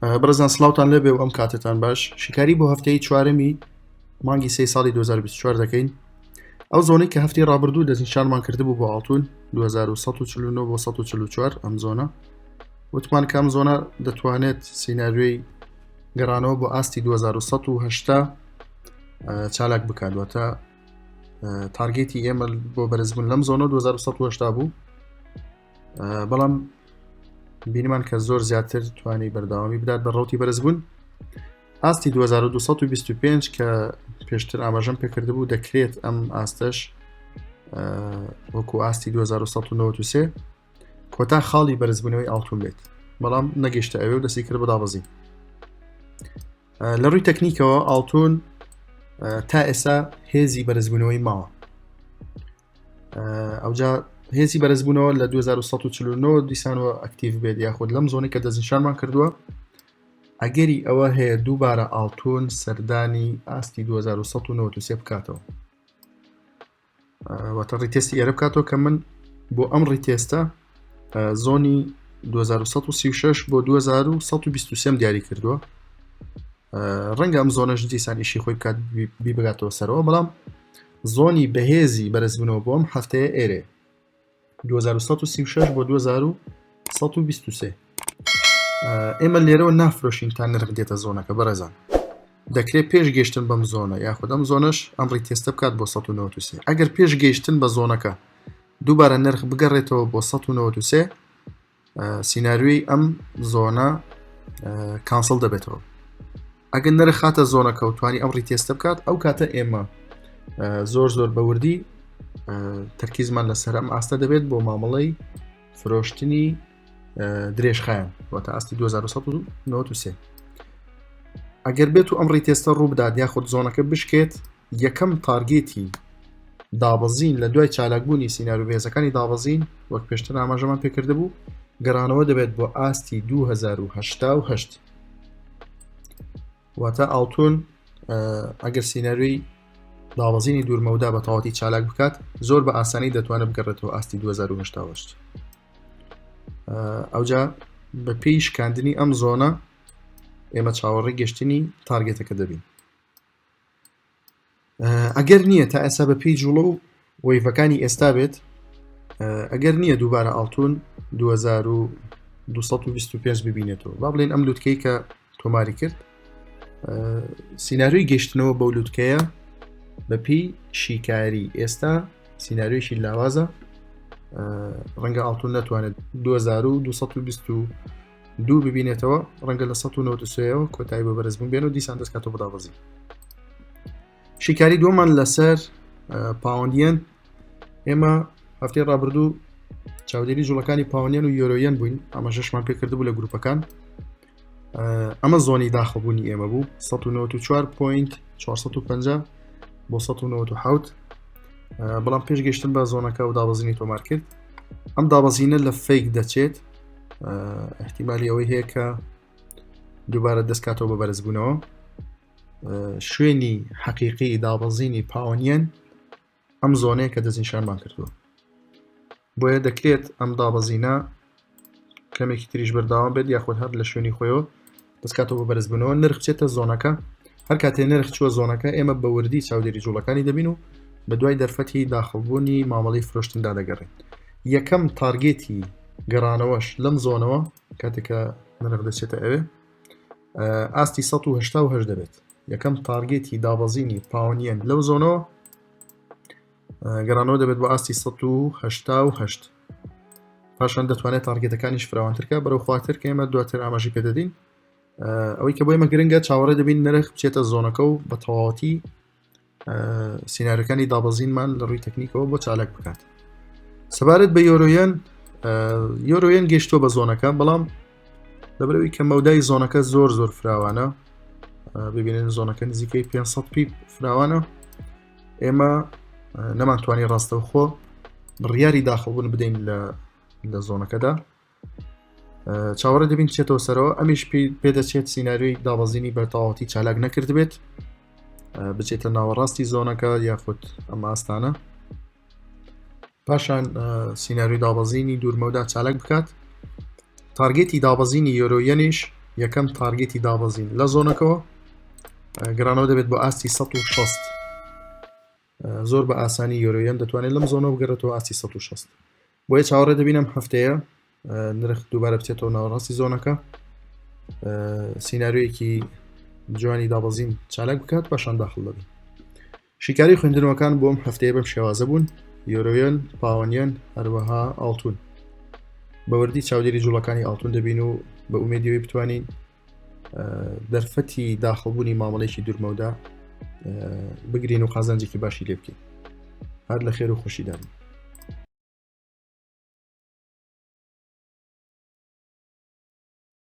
بەڕێزان سڵاوتان لێبێ و ئەم کاتتان باش شیکاری بۆ هەفتەی چوارەمی مانگی سێ ساڵی 2024 دەکەین ئەو zone ەی کە هەفتی ڕابردوو دەستنیشانمان کردبوو بۆ ئاڵتون 2149 بۆ 144 ئەم zone ە وتمان کام zone ە دەتوانێت سیناریۆی گەڕانەوە بۆ ئاستی 2180 چالاک بکات واتە target ی ئێمە بۆ بەرزبوون لەم zone ە 2180 بوو بەڵام بینیمان کە زۆر زیاتر توانی بەردەوامی بدات بە ڕوتی بەرزبوون ئاستی 2225 کە پێشتر ئاماژەم پێکردبوو دەکرێت ئەم ئاستەش وەکو ئاستی 2193 کۆتا خاڵی بەرزبوونەوەی ئاڵتون بێت بەڵام نەگەشتە ئەوێ و دەستی کرد بەدابەزی لە ڕووی تەکنیکەوە ئاڵتون تا ئێستا هێزی بەرزبوونەوەی ماوە ئەوجا هێزی بەرزبوونەوە لە 2149 دیسانەوە active بێت یاخود لەم zone ی کە دەستنیشانمان کردووە ئەگەری ئەوە هەیە دووبارە ئاڵتون سەردانی ئاستی 2193 بکاتەوە واتە retest ی ئێرە بکاتەوە کە من بۆ ئەم retest ە zone ی 2136 بۆ 2123 دیاری کردووە ڕەنگە ئەم zone ەش دیسان ئیشی خۆی بکات بیبگاتەوە سەرەوە بەڵام zone ی بەهێزی بەرزبوونەوە بۆم هەفتەیە ئێرێ 2136 بۆ 2123 ئێمە لێرەوە نافرۆشین تا نرخ دێتە zone ەکە بەڕێزان دەکرێت پێش گەشتن بەم zone ە یاخود ئەم zone ەش ئەم retest ە بکات بۆ 1993 ئەگەر پێش گەیشتن بە zone ەکە دووبارە نرخ بگەڕێتەوە بۆ 1993 سیناریۆی ئەم zone ە cancel دەبێتەوە ئەگەر نرخ خاتە zone ەکە و توانی ئەم retest ە بکات ئەو کاتە ئێمە زۆر زۆر بەوردی تەرکیزمان لەسەر ئەم ئاستە دەبێت بۆ مامەڵەی فرۆشتنی درێژخایەن واتە ئاستی 2193 ئەگەر بێت و ئەم retest ە ڕوو بدات یاخود zone ەکە بشکێت یەکەم target ی دابەزین لە دوای چالاکبوونی سیناریۆ بەهێزەکانی دابەزین وەک پێشتر ئاماژەمان پێکردبوو گەڕانەوە دەبێت بۆ ئاستی 2088 واتە ئاڵتون ئەگەر سیناریۆی دابەزینی دوورمەودا بە تەواتی چالاک بکات زۆر بە ئاسانی دەتوانێت بگەڕێتەوە ئاستی 2088 ئەوجا بە پێی شکاندنی ئەم zone ە ئێمە چاوەڕێی گەشتنی target ەکە دەبین ئەگەر نییە تا ئێستا بە پێی جوڵە و wave ەکانی ئێستا بێت ئەگەر نییە دووبارە ئاڵتون 2225 ببینێتەوە با بڵێن ئەم لوتکەی کە تۆماری کرد سیناریۆی گەشتنەوە بەو لوتکەیە بە پێی شیکاری ئێستا سیناریۆیەکی لاوازە ڕەنگە ئاڵتون نەتوانێت 2222 ببینێتەوە ڕەنگە لە 1993ەوە کۆتایی بە بەرزبوون بێن و دیسان دەستکاتەوە بەدابەزی شیکاری دووەمان لەسەر پاوەندیەن ئێمە هەفتەی ڕابردوو چاودێری جوڵەکانی پاوەندیەن و یۆرۆیەن بووین ئاماژەشمان پێکردبوو لە گروپەکان ئەمە zone ی داخڵبوونی ئێمە بوو 1940.450 بۆ 1970 بەڵام پێش گەشتن بە zone ەکە و دابەزینی تۆمار کرد ئەم دابەزینە لە fake دەچێت احتیمالی ئەوەی هەیە کە دووبارە دەستکاتەوە بە بەرزبوونەوە شوێنی حەقیقی دابەزینی پاوەنیەن ئەم zone ەیە کە دەستنیشانمان کردووە بۆیە دەکرێت ئەم دابەزینە کەمێکی تریش بەرداوام بێت یاخود هەر لە شوێنی خۆیەوە دەستکاتەوە بە بەرزبوونەوە نرخ بچێتە zone ەکە هەر کاتێ نرخ چووە zone ەکە ئێمە بە وردی چاودێری جوڵەکانی دەبین و بە دوای دەرفەتی داخڵبوونی مامەڵی فرۆشتندا دەگەڕێن یەکەم target ی گەڕانەوەش لەم zone ەوە کاتێکە نرخ دەچێتە ئەوێ ئاستی 1970 دەبێت یەکەم target ی دابەزینی پاوەنیەن لەو zone ەوە گەڕانەوە دەبێت بۆ ئاستی 1970 پاشان دەتوانێت target ەکانیش فراوانترکە بەرەو خواتر کە ئێمە دواتر ئاماژی پێدەدەین ئەوەی کە بۆ ئێمە گرنگە چاوەڕێ دەبین نرخ بچێتە zone ەکە و بە تەواوەتی سیناریۆکانی دابەزینمان لە ڕووی تەکنیکەوە بۆ چالاک بکات سەبارەت بە یۆرۆیەن یۆرۆیەن گەشتووە بە zone ەکە بەڵام لەبەرئەوەی کە مەودای zone ەکە زۆر زۆر فراوانە ببینن zone ەکە نزیکەی 500 pip فراوانە ئێمە نەمانتوانی ڕاستەوخۆ بڕیاری داخڵبوون بدەین لە لە zone ەکەدا چاوەڕێ دەبین بچێتەوە سەرەوە ئەمیش پێدەچێت سیناریۆی دابەزینی بەتەواوەتی چالاک نەکردبێت بچێتە ناوەڕاستی zone ەکە یاخود ئەم ئاستانە پاشان سیناریۆی دابەزینی دوورمەودا چالاک بکات target ی دابەزینی یۆرۆیەنیش یەکەم target ی دابەزین لە zone ەکەوە گەڕانەوە دەبێت بۆ ئاستی 160. زۆر بە ئاسانی یۆرۆیەن دەتوانێت لەم zone ە بگەڕێتەوە ئاستی 160. بۆیە چاوەڕێ دەبین ئەم هەفتەیە نرخ دووبارە بچێتەوە ناوەڕاستی zone ەکە، سیناریۆیەکی جوانی دابەزین چالاک بکات، پاشان داخل دەبین. شیکاری خوێندنەوەکان بۆ ئەم هەفتەیە بەم شێوازە بوون، یۆرۆیەن، پاوەنیەن، هەروەها ئاڵتون. بەوردی چاودێری جوڵەکانی ئاڵتون دەبین و بە ئومێدیەوەی بتوانین دەرفەتی داخڵبوونی مامەڵێکی دوورمەودا بگرین و قازانجێکی باشی لێ بکەین. هەر لە خێر و خۆشیدا بن.